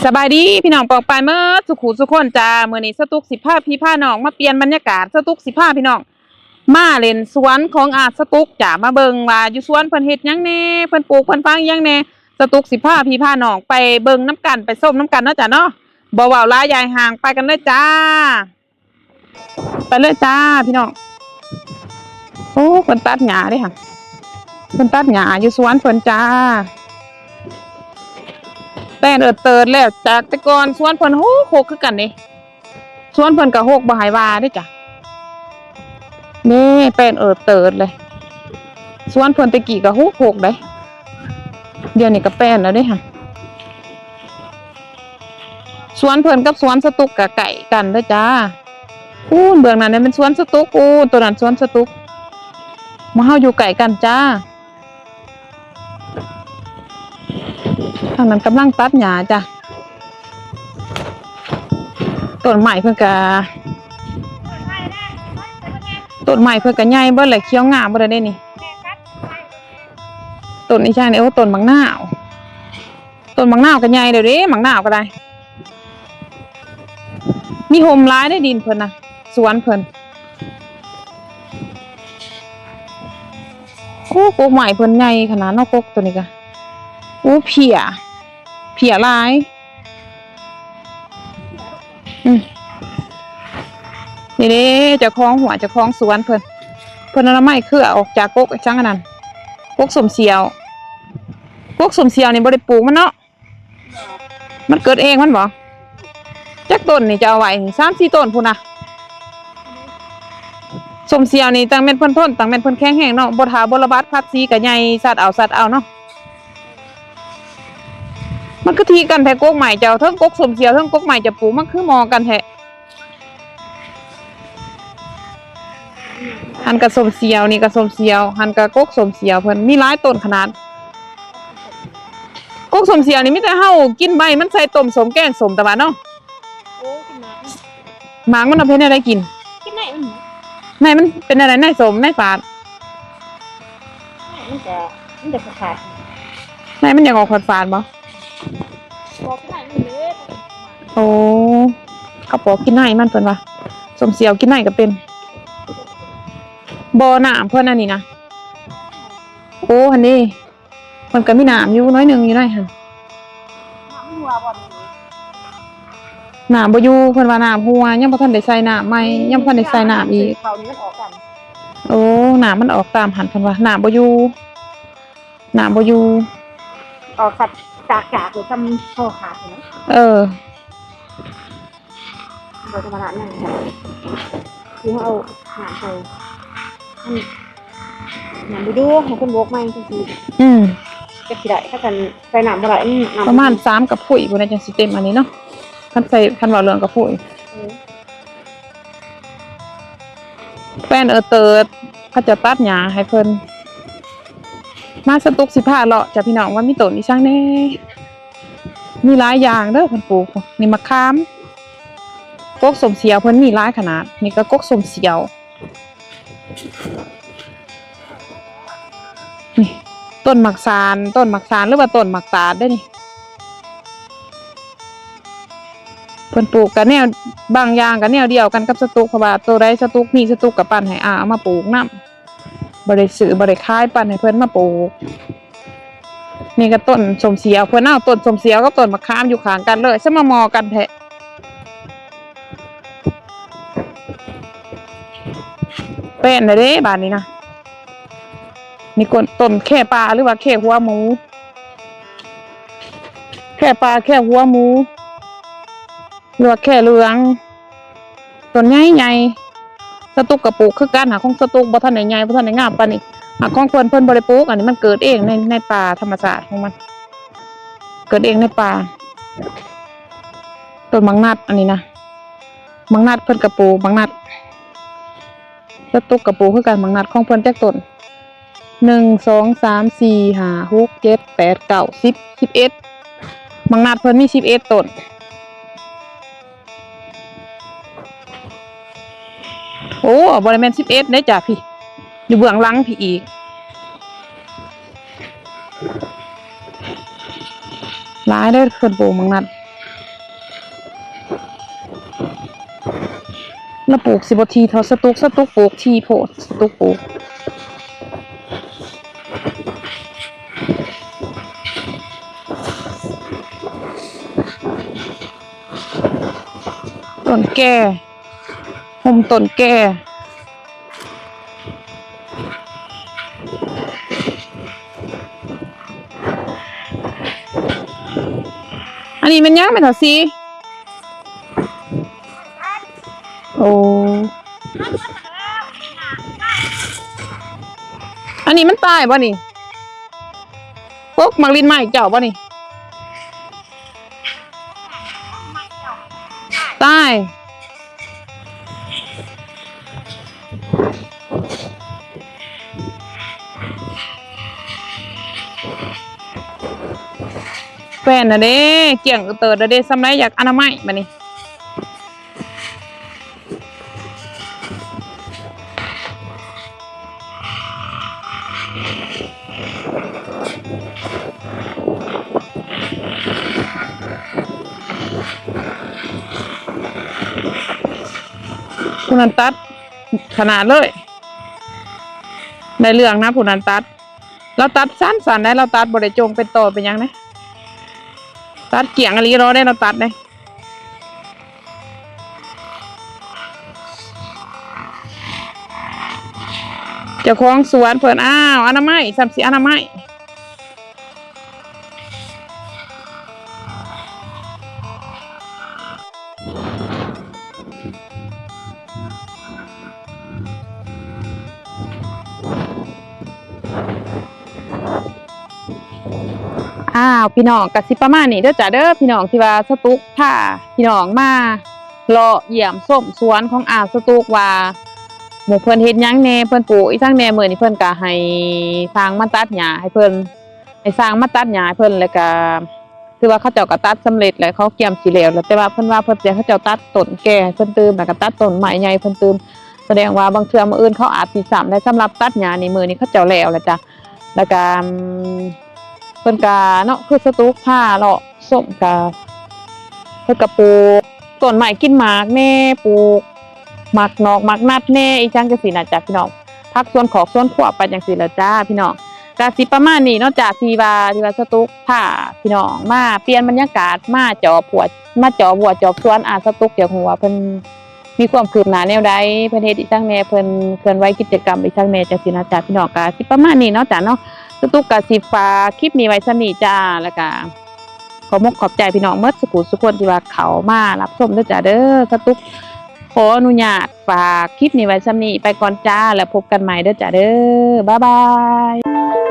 ສະບາຍດີພີ່ນ້ອງປ້ອງປາຍເໝິດສູ່ຄູ່ສູ່ຄົນຈ້າ. ມື້ນີ້ສະຕຸກຊິພາພີ່ພານ້ອງມາປ່ຽນບັນຍາກາດ, ສະຕຸກຊິພາພີ່ນ້ອງມາຫຼິ້ນສວນຂອງອາສະຕຸກຈ້າ. ມາເບິ່ງວ່າຢູ່ສວນເພິ່ນເຮັດຫຍັງແດ່, ເພິ່ນປູກເພິ່ນຝັງຫຍັງແດ່. ສະຕຸກຊິພາພີ່ພານ້ອງໄປເບິ່ງນຳກັນ, ໄປຊົມນຳກັນເນາະຈ້າເນາະ. ບໍ່ເວົ້າຫຼາຍຢາຍຫ່າງ, ໄປກັນເລີຍຈ້າ. ໄປເລີຍຈ້າພີ່ນ້ອງ. ໂອ້ ເພິ່ນຕັດຫຍ້າເດ້ຫັ້ນ, ເພິ່ນຕັດຫຍ້າຢູ່ສວນເພິ່ນຈ້າ. ແປ້ນເອີດເຕີດແລ້ວ, ຈາກແຕ່ກ່ອນສວນເພິ່ນໂຫກໆຄືກັນເດ້. ສວນເພິ່ນກໍໂຫກບໍ່ໃຫ້ວ່າເດ້ຈ້າ. ນີ້ແປ້ນເອີດເຕີດເລີຍ. ສວນເພິ່ນແຕ່ກີ້ກໍໂຫກໆເດ້, ດຽວນີ້ກໍແປ້ນແລ້ວເດ້ຫັ້ນ. ສວນເພິ່ນກັບສວນສະຕຸກກະໃກ້ກັນເດີຈ້າ. ພຸ້ນເບື້ອງນັ້ນແມ່ນສວນສະຕຸກ, ໂອ້ ໂຕນັ້ນສວນສະຕຸກ. ໝ່ອງເຮົາຢູ່ໃກ້ກັນຈ້າ. ທາງນັ້ນກຳລັງຕັດຫຍ້າຈ້າ. ຕົ້ນໄມ້ເພິ່ນກະ, ຕົ້ນໄມ້ເພິ່ນກະໃຫຍ່ເບິດແຫຼະ, ຂຽວງາມເບິດແລ້ວເດ້ນີ້. ຕົ້ນອີຫຍັງນີ້? ໂອ້ ຕົ້ນໝາກນາວ. ຕົ້ນໝາກນາວກໍໃຫຍ່ແລ້ວເດ້, ໝາກນາວກໍໄດ້. ມີຮົ່ມຫຼາຍໃນດິນເພິ່ນນະ, ສວນເພິ່ນ. ໂອ້ ກົກໄມ້ເພິ່ນໃຫຍ່ຂະໜາດເນາະ, ກົກໂຕນີ້ກະ. ໂອ້ ເພ້ຍ, ເພ້ຍຫຼາຍ. ອືມ ນີ້ເດ້ ເຈົ້າຂອງຫົວ ເຈົ້າຂອງສວນເພິ່ນ, ເພິ່ນອະນາໄມເຄືອອອກຈາກກົກອີຫຍັງອັນນັ້ນ, ກົກສົ້ມສ່ຽວ. ກົກສົ້ມສ່ຽວນີ້ບໍ່ໄດ້ປູກມັນເນາະ, ມັນເກີດເອງມັນບໍ? ຈັກຕົ້ນນີ້ຈະເອົາໄວ້ນີ້? ສາມສີ່ຕົ້ນພຸ້ນນະ. ສົ້ມສ່ຽວນີ້ ຕັ້ງແມ່ນເພິ່ນທົນ, ຕັ້ງແມ່ນເພິ່ນແຂງແຮງເນາະ, ບໍ່ຖ້າບໍ່ລະບາດຂັດສີກໍໃຫຍ່ ສັດເອົາ ສັດເອົາເນາະ. ມັນຄືທີ່ກັນແທ້ ກົກໄມ້ເຈົ້າ, ເທິງກົກສົ້ມສ່ຽວ ເທິງກົກໄມ້ເຈົ້າປູກ, ມັນຄືໝໍ້ກັນແທ້. ຫັ້ນກະສົ້ມສ່ຽວ ນີ້ກະສົ້ມສ່ຽວ, ຫັ້ນກະກົກສົ້ມສ່ຽວ. ເພິ່ນມີຫຼາຍຕົ້ນຂະໜາດ. ກົກສົ້ມສ່ຽວນີ້ມີແຕ່ເຮົາກິນໃບມັນໃສ່ຕົ້ມສົ້ມແກງສົ້ມຕະຫວານເນາະ. ໂອ້ ກິນໝາກ ໝາກມັນເອົາເຮັດແນວໃດກິນ? ກິນໃນມັນ. ໃນມັນເປັນແນວໃດ? ໃນສົ້ມ ໃນຝາດ? ໃນມັນຈະ ມັນຈະຝາດໆ. ໃນມັນຢາກອອກຝາດໆບໍ? ປອກກິນໃນມັນເດ້. ໂອ້ ເຂົາປອກກິນໃນມັນ ເພິ່ນວ່າ. ສົ້ມສ່ຽວກິນໃນກໍເປັນ. ບໍ່ ນ້ຳເພິ່ນອັນນີ້ນະ. ໂອ້ ຫັ້ນເດ້. ມັນກໍມີນ້ຳຢູ່ໜ້ອຍໜຶ່ງຢູ່ໃນຫັ້ນ. ນ້ຳມັນຮົ່ວບໍ່ນີ້? ນ້ຳບໍ່ຢູ່, ເພິ່ນວ່ານ້ຳຮົ່ວ, ຍັງບໍ່ທັນໄດ້ໃສ່ນ້ຳໃໝ່, ຍັງບໍ່ທັນໄດ້ໃສ່ນ້ຳອີກ. ເຂົ້ານີ້ມັນອອກຕາມ. ໂອ້ ນ້ຳມັນອອກຕາມຫັ້ນ, ເພິ່ນວ່ານ້ຳບໍ່ຢູ່, ນ້ຳບໍ່ຢູ່. ອອກສັດຈາກໆ ຫຼື ຊຳຄໍຂາດຫັ້ນນະ. ເອີ. ບໍ່ທຳມະດາແມ່ນ ຄືເຮົາເອົາຫານໃສ່ ມັນ ມັນບໍ່ຢູ່ ໃຫ້ເພິ່ນໂບກໃໝ່ຈັ່ງຊີ້. ອືມ ຈັກຊິໄດ້ ຖ້າຄັນໃສ່ນ້ຳບໍ່ໄດ້ ມັນ ນ້ຳ ປະມານສາມກະພຸ້ຍພຸ້ນນະ ຈັ່ງຊິເຕັມອັນນີ້ເນາະ. ຄັນໃສ່ ຄັນເວົ້າເລື່ອງກະພຸ້ຍ ເອີ ແປ້ນເອີເຕີດ ເຂົາເຈົ້າຕັດຫຍ້າໃຫ້ເພິ່ນ. ມາສະຕຸກຊິພາເລາະຈ້າພີ່ນ້ອງ ວ່າມີຕົ້ນອີ່ຫຍັງແດ່. ມີຫຼາຍຢ່າງເດີເພິ່ນປູກ. ນີ້ໝາກຂາມ, ກົກສົ້ມສ່ຽວເພິ່ນມີຫຼາຍຂະໜາດ. ນີ້ກໍກົກສົ້ມສ່ຽວ. ນີ້ຕົ້ນໝາກສານ, ຕົ້ນໝາກສານ ຫຼືວ່າຕົ້ນໝາກຕາດເດ້ນີ້. ເພິ່ນປູກກໍແນວ ບາງຢ່າງກໍແນວດຽວກັນກັບສະຕຸກ, ເພາະວ່າໂຕໃດສະຕຸກມີ ສະຕຸກກໍປັ່ນໃຫ້ອາເອົາມາປູກນຳ. ບໍ່ໄດ້ຊື້ ບໍ່ໄດ້ຂາຍ, ປັ່ນໃຫ້ເພິ່ນມາປູກ. ນີ້ກໍຕົ້ນສົ້ມສ່ຽວ, ເພິ່ນເອົາຕົ້ນສົ້ມສ່ຽວກັບຕົ້ນໝາກຂາມຢູ່ຂ້າງກັນເລີຍ, ສະມາໝໍ້ກັນແທ້. ແປ້ນແລ້ວເດ້ບາດນີ້ນະ. ນີ້ຕົ້ນແຄປ່າ ຫຼືວ່າແຄຫົວໝູ, ແຄປ່າ ແຄຫົວໝູ ຫຼືວ່າແຄເຫຼືອງ. ຕົ້ນໃຫຍ່ໆ. ສະຕຸກກໍປູກຄືກັນ, ຫາກຂອງສະຕຸກບໍ່ທັນໄດ້ໃຫຍ່ ບໍ່ທັນໄດ້ງາມປານນີ້. ຫາກຂອງເພິ່ນ ເພິ່ນບໍ່ໄດ້ປູກ, ອັນນີ້ມັນເກີດເອງໃນ ໃນປ່າທຳມະຊາດຂອງມັນ, ເກີດເອງໃນປ່າ. ຕົ້ນໝາກນັດອັນນີ້ນະ, ໝາກນັດເພິ່ນກໍປູກ, ໝາກນັດ ສະຕຸກກໍປູກຄືກັນ. ໝາກນັດຂອງເພິ່ນຈັກຕົ້ນ? ໜຶ່ງ ສອງ ສາມ ສີ່ ຫ້າ ຫົກ ເຈັດ ແປດ ເກົ້າ ສິບ ສິບເອັດ. ໝາກນັດເພິ່ນມີສິບເອັດຕົ້ນ. ໂອ້ ບໍ່ໄດ້ແມ່ນສິບເອັດເດ້ຈ້າພີ່, ຢູ່ເບື້ອງຫຼັງພີ່ອີກ. ຫຼາຍເດີ ເພິ່ນປູກໝາກນັດ. ລະປູກຊິບໍ່ຖີ່ເທົ່າສະຕຸກ, ສະຕຸກປູກຖີ່ໂພດ, ສະຕຸກປູກ ຕົ້ນແກ່ ຮົ່ມຕົ້ນແກ່. ອັນນີ້ແມ່ນຫຍັງແມ່ເຖົ້າສີ? ໂອ້ ອັນນີ້ມັນຕາຍບໍ່ນີ້? ກົກໝາກລິ້ນໄມ້ເຈົ້າບໍ່ນີ້? ຕາຍ ແປ້ນນະເດ້ ກ້ຽງເຕີດນະເດ້ ສ່ຳໃດຢາກອະນາໄມບາດນີ້. ຜູ້ນັ້ນຕັດຂະໜາດເລີຍ ໄດ້ເລື່ອງນະ ຜູ້ນັ້ນຕັດ. ລາວຕັດສັ້ນໆໄດ໋ ລາວຕັດບໍ່ໄດ້ຈົ່ງເປັນຕໍເປັນຫຍັງເດ້ ຕັດກ້ຽງອີ່ຫຼີ ລໍໄດ້ລາວຕັດເດ້. ເຈົ້າຂອງສວນເພິ່ນ ອ້າວ ອະນາໄມ ສ່ຳຊິອະນາໄມ. ອ້າວ ພີ່ນ້ອງ ກະຊິປະມານນີ້ເດີຈ້າເດີ ພີ່ນ້ອງ ທີ່ວ່າສະຕຸກພາພີ່ນ້ອງມາເລາະຢ້ຽມຊົມສວນຂອງອ້າຍສະຕຸກວ່າ ໝູ່ເພິ່ນເຮັດຫຍັງແດ່ ເພິ່ນປູກອີ່ຫຍັງແດ່. ມື້ນີ້ເພິ່ນກະໃຫ້ຊ່າງມາຕັດຫຍ້າໃຫ້ເພິ່ນ ໃຫ້ຊ່າງມາຕັດຫຍ້າໃຫ້ເພິ່ນ ແລ້ວກະ ຖືວ່າເຂົາເຈົ້າກໍຕັດສຳເລັດແລ້ວ ເຂົາກຽມຊິແລ້ວແລ້ວ ແຕ່ວ່າເພິ່ນວ່າເພິ່ນຈະໃຫ້ເຂົາເຈົ້າຕັດຕົ້ນແກ່ໃຫ້ເພິ່ນຕື່ມ ແລ້ວກໍຕັດຕົ້ນໄມ້ໃຫຍ່ເພິ່ນຕື່ມ ສະແດງວ່າບາງເທື່ອມື້ອື່ນເຂົາອາດຊິຊ້ຳໄດ້. ສຳລັບຕັດຫຍ້ານີ້ ມື້ນີ້ເຂົາເຈົ້າແລ້ວແລ້ວຈ້ະ ແລ້ວກໍ ເພິ່ນກໍເນາະ ຄືສະຕຸກພາເລາະຊົມ ກໍ ເພິ່ນກໍປູກຕົ້ນໄມ້ກິນໝາກແດ່ ປູກ ໝາກນອກໝາກນັດແດ່ ອີ່ຫຍັງຈັ່ງຊີ້ນະຈ້ະພີ່ນ້ອງ ຜັກສວນຄອກສວນຄົວໄປຈັ່ງຊີ້ແຫຼະຈ້າພີ່ນ້ອງ. ກະຊິປະມານນີ້ເນາະຈ້າ ທີ່ວ່າ ທີ່ວ່າສະຕຸກພາພີ່ນ້ອງມາປ່ຽນບັນຍາກາດ ມາຈອບຫົວ ມາຈອບຫົວຈອບສວນ ອາ ສະຕຸກ ຢາກຮູ້ວ່າເພິ່ນມີຄວາມຄືບໜ້າແນວໃດ ເພິ່ນເຮັດອີ່ຫຍັງແດ່ ເພິ່ນເຄື່ອນໄຫວກິດຈະກຳອີ່ຫຍັງແດ່ຈັ່ງຊີ້ນະຈ້າພີ່ນ້ອງ. ກະຊິປະມານນີ້ເນາະຈ້າເນາະ ສະຕຸກກະຊິຝາກຄລິບນີ້ໄວ້ສ່ຳນີ້ຈ້າ ແລ້ວກະ ຂອບມຸກຂອບໃຈພີ່ນ້ອງໝົດສູ່ຜູ້ສູ່ຄົນທີ່ວ່າເຂົ້າມາຮັບຊົມເດີຈ້າເດີ. ສະຕຸກຂໍອະນຸຍາດຝາກຄລິບນີ້ໄວ້ສ່ຳນີ້ໄປກ່ອນຈ້າ ແລ້ວພົບກັນໃໝ່ເດີຈ້າເດີ. ບາຍບາຍ.